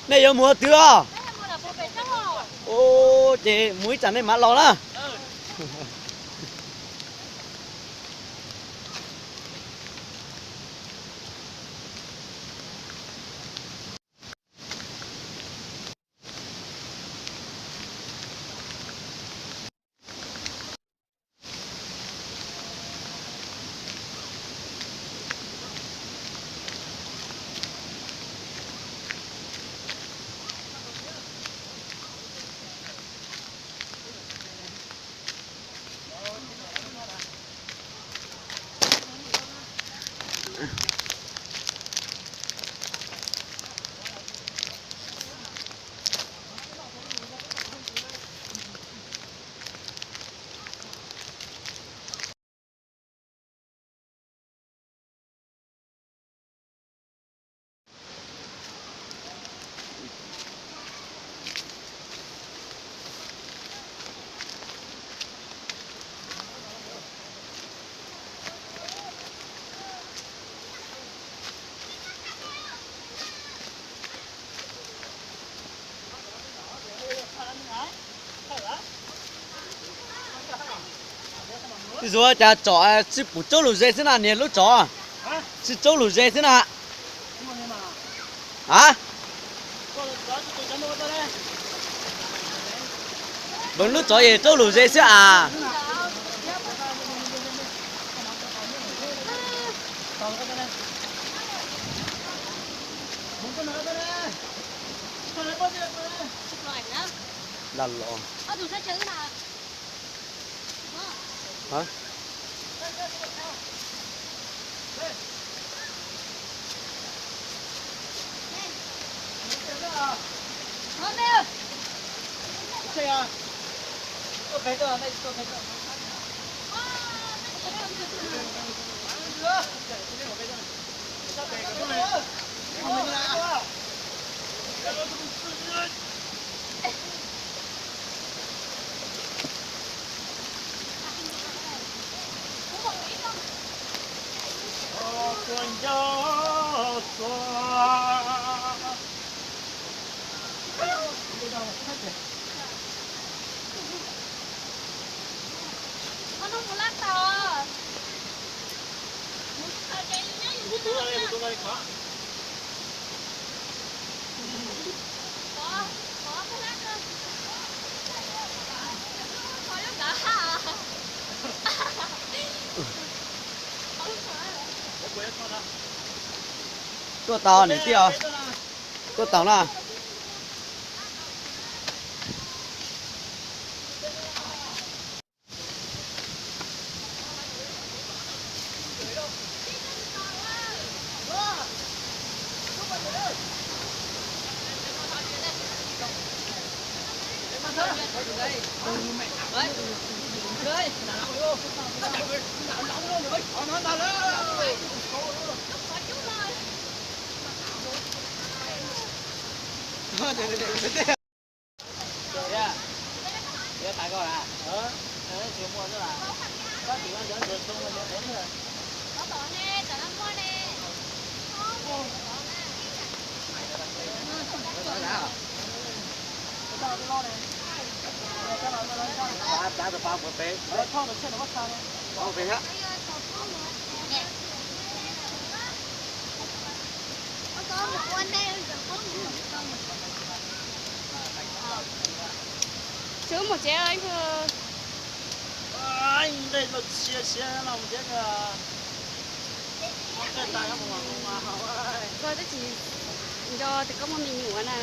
Nej yuav mus ua twg os? Ub, ces mus ib tsam nej mam los na. Zuag cas tsom tsis pum tsaub lus ze xwb na, niag lub tsov tsis tsaub lus ze xwb na. A, lub tsov yog tsaub lus ze xwb as. Los. Tuaj tau niam tij os. Tuaj tau na. Sawv mus tsev. Koj twb tsis nco tias koj muaj me nyuam na.